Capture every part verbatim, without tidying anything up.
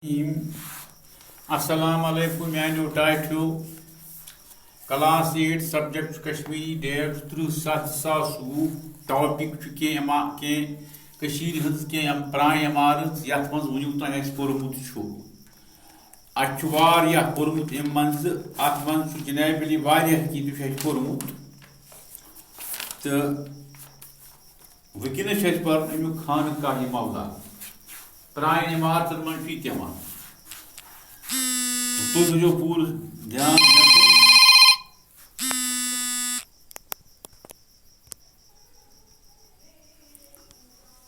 الرحیم۔ السلام علیکم میانیو ٹاٹھیو۔ کلاس ایٹ، سبجیکٹ چھُ کشمیری، ڈیٹ چھُ ترٕٛہ ستھ زٕ ساس وُہ۔ ٹاپک چھُ کینٛہہ اما-، کینٛہہ کٔشیٖرِ ہٕنٛز کینٛہہ یِم پرٛانہِ عمارژ یتھ منٛز وُنیُک تام اَسہِ پوٚرمُت چھُ۔ اَسہِ چھُ واریاہ پوٚرمُت اَمہِ منٛزٕ، اَتھ منٛز چھُ جناب علی واریاہ کینٛہہ تہِ چھُ اَسہِ پوٚرمُت۔ تہٕ وٕنکیٚنَس چھُ اَسہِ پَرُن اَمیُک خانقاہِ مولا۔ پرٛانٮ۪ن عمارژَن منٛز چھُ یہِ تہِ یِوان۔ تُہۍ تھٲیزیو پوٗرٕ دھیان۔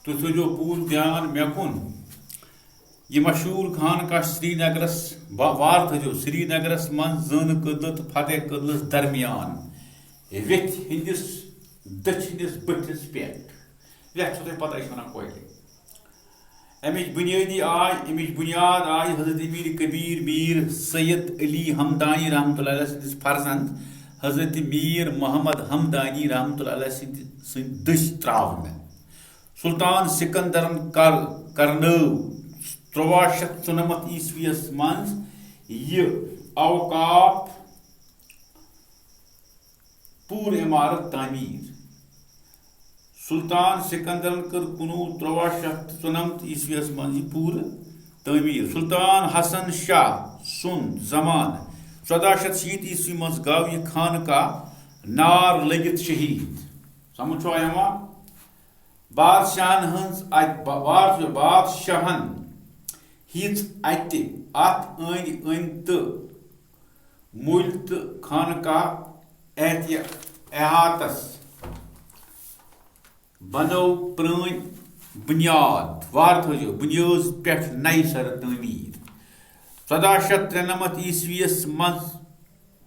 تُہۍ تھٲیزیو پوٗرٕ دھیان مےٚ کُن۔ یہِ مشہوٗر خانقاہ سرینگرس با-، وار تھٲیزیو، سرینگرس منٛز زٲنہٕ کدلہٕ تہٕ فتح کدلس درمیان ویٚتھِ ہٕنٛدِس دٔچھِنِس بٔٹھِس پٮ۪ٹھ۔ ویٚتھ چھو تۄہہِ پتہ، أسۍ چھِ وَنان کۄلہِ۔ اَمِچ بُنیٲدی آے، اَمِچ بُنیاد آے حضرت میٖر کبیٖر میٖر سید علی ہمدانی رحمتہ اللہ علیہ سٕنٛدِس فرزند حضرت میٖر محمد ہمدانی رحمتہ اللہ علیہ سٕنٛدِ، سٕنٛدِ دٔسۍ ترٛاونہٕ۔ سلطان سکندرن کر-، کرنٲو تُرٛواہ شیٚتھ ژُنَمَتھ عیسویَس منٛز یہِ اوقاف پوٗرٕ عمارت تعمیٖر۔ سلطان سکندرن کٔر کُنوُہ تُرٛواہ شیٚتھ تہٕ ژُنَمَتھ عیسویَس منٛز یہِ پوٗرٕ تعمیٖر۔ سلطان حسن شاہ سُنٛد زمانہٕ، ژۄداہ شیٚتھ شیٖتھ عیسوی منٛز گوٚو یہِ خانقاہ نار لٔگِتھ شہیٖد۔ سمجھ چھُوا یِوان؟ بادشاہن ہٕنٛز اتہِ با-، باد-، بادشاہن ہیژ اتہِ اتھ أنٛدۍ أنٛدۍ تہٕ مُلۍ تہٕ خانقاہ احتیا-، احاطس بنٲو پرٛٲنۍ بُنیاد، وارٕ تھٲوزیو، بُنیٲز پٮ۪ٹھ نَیہِ سرٕ تعمیٖر۔ ژۄداہ شیٚتھ ترٛنَمَتھ عیسویَس منٛز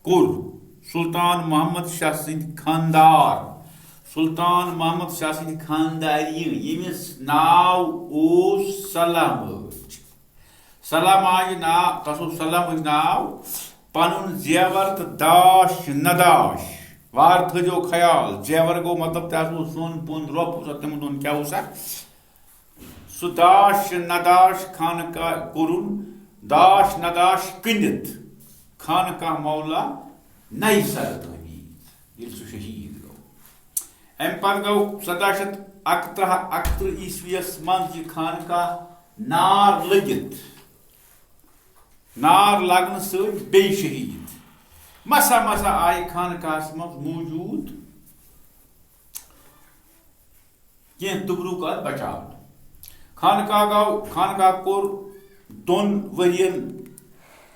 کوٚر سلطان محمد شاہ سٕنٛدۍ خاندار، سلطان محمد شاہ سٕنٛدۍ خاندارِنۍ، ییٚمِس ناو اوس سلامٕچ۔ سلامٕچ ناو، تَس اوس سلامٕچ ناو، پنُن زیور تہٕ داش نداش۔ وارٕ تھٲیزیو خیال، زیور گوٚو مطلب تہِ ہسا اوس سۄن پۄن رۄپہٕ اوس اَتھ تِمن دۄہن کیٛاہ اوس اَتھ؟ سُہ داش نداش خانقاہ کوٚرُن، داش نداش کٕنِتھ خانقاہ مولا نَیہِ سرٕ تعمیٖر، ییٚلہِ سُہ شہیٖد گوٚو۔ اَمہِ پتہٕ گوٚو ژۄداہ شیٚتھ اَکترٛہ، اَکترٛہ عیسویَس منٛز یہِ خانقاہ نار لٔگِتھ، نار لگنہٕ سۭتۍ بیٚیہِ شہیٖد۔ مسا مسا آیہِ خانقاہَس منٛز موٗجوٗد کینٛہہ تُبرُک اَتھ بچاونہٕ۔ خانقاہ گوٚو، خانقاہ کوٚر دۄن ؤرین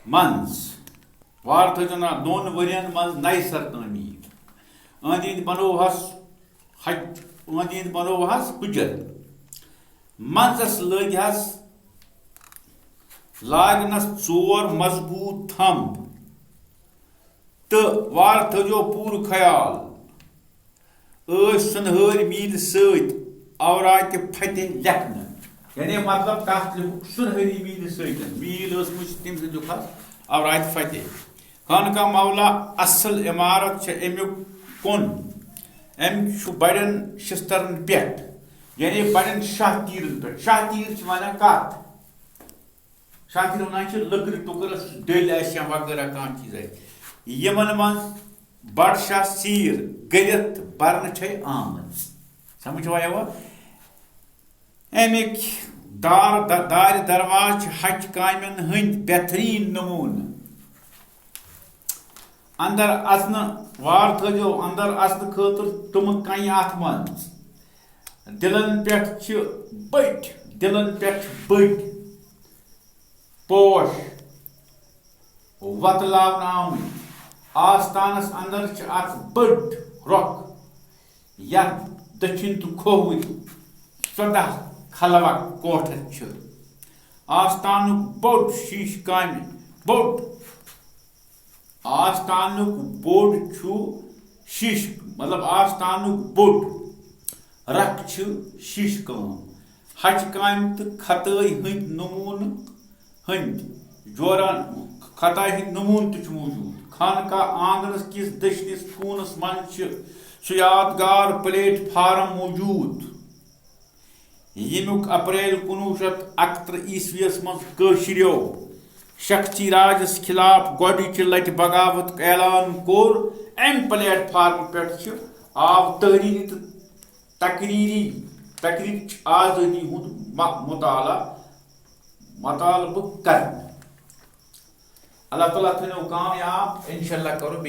منٛز، وارٕ تھٲوِو نا، دۄن ؤرین منٛز نَیہِ سرٕ تعمیٖر۔ أنٛدۍ أنٛدۍ بنووہس حج-، أنٛدۍ أنٛدۍ بنووہس حُجر۔ منٛزس لٲگۍ ہس، لاگنس ژور مضبوٗط تھمب تہٕ وارٕ تھٲوِو پوٗرٕ خیال، ٲسۍ سُنہٲرۍ میٖلہِ سۭتۍ اوراتِ فتح لیکھنہٕ۔ یعنی مطلب، تَتھ لیوٗکھ سُنہٲری میٖلہِ سۭتۍ۔ میٖل ٲسمٕژ، تٔمۍ سٕنٛدِ لیوٗکھ حظ اوراتِ فتح۔ خانقاہ مولا اصل عمارت چھےٚ اَمیُک کُن۔ أمۍ چھُ بڑٮ۪ن شسترن پٮ۪ٹھ، یعنی بڑٮ۪ن شاہ تیٖرن پٮ۪ٹھ۔ شاہ تیٖر چھِ وَنان کَتھ؟ شاہ تیٖر وَنان چھِ لٔکرِ ٹُکرَس، ڈٔلۍ آسہِ یا وغٲرہ کانٛہہ چیٖز آسہِ، یِمن منٛز بڑٕ شاہ سیٖر گٔلِتھ برنہٕ چھے آمٕژ۔ سمجھ چھوا یِوان؟ اَمِکۍ دار، د-، دارِ دروازٕ چھِ ہَچہِ کامٮ۪ن ہٕنٛدۍ بہتریٖن نموٗنہٕ۔ اندر اژنہٕ، وارٕ تھٲوِو اندر اژنہٕ خٲطرٕ تِمہٕ کنہِ اَتھ منٛز۔ دِلن پٮ۪ٹھ چھِ بٔٹۍ، دِلن پٮ۪ٹھ چھِ بٔٹۍ پوش وۄتلاونہٕ آمٕتۍ۔ آستانس اندر چھِ اکھ بٔڑ رۄکھ، یتھ دٔچھِنۍ تہٕ کھووٕرۍ ژۄداہ خلوہ کوٹھر چھِ۔ آستانُک بوٚڑ شیٖشہٕ کامہِ، بوٚڑ آستانُک بوٚڑ چھُ شیٖشہٕ، مطلب، آستانُک بوٚڑ رکھ چھِ شیٖشہٕ کٲم، ہچہِ کامہِ تہٕ خطٲے ہٕنٛدۍ نموٗنہٕ ہٕنٛدۍ جورن، خطاے ہٕنٛدۍ نموٗنہٕ تہِ چھِ موٗجوٗد۔ خانقاہ آنگنس کِس دٔچھنِس کوٗنس منٛز چھِ سُہ یادگار پلیٹ فارم موٗجوٗد، ییٚمیُک اپریل کُنوُہ شیٚتھ اَکترٛہ عیسویس منٛز کٲشریو شخصی راجس خلاف گۄڈٕنِچہِ لٹہِ بغاوت اعلان کوٚر، امہِ پلیٹ فارم پٮ۪ٹھ چھِ آو تحریری تہٕ تقریری تقریرٕچ آزٲدی ہُنٛد م- مطالعہ مطالبہٕ کرنہٕ۔ اللہ تعالیٰ تھٲینو کامیاب، انشاءاللہ کرو بیٚیہِ۔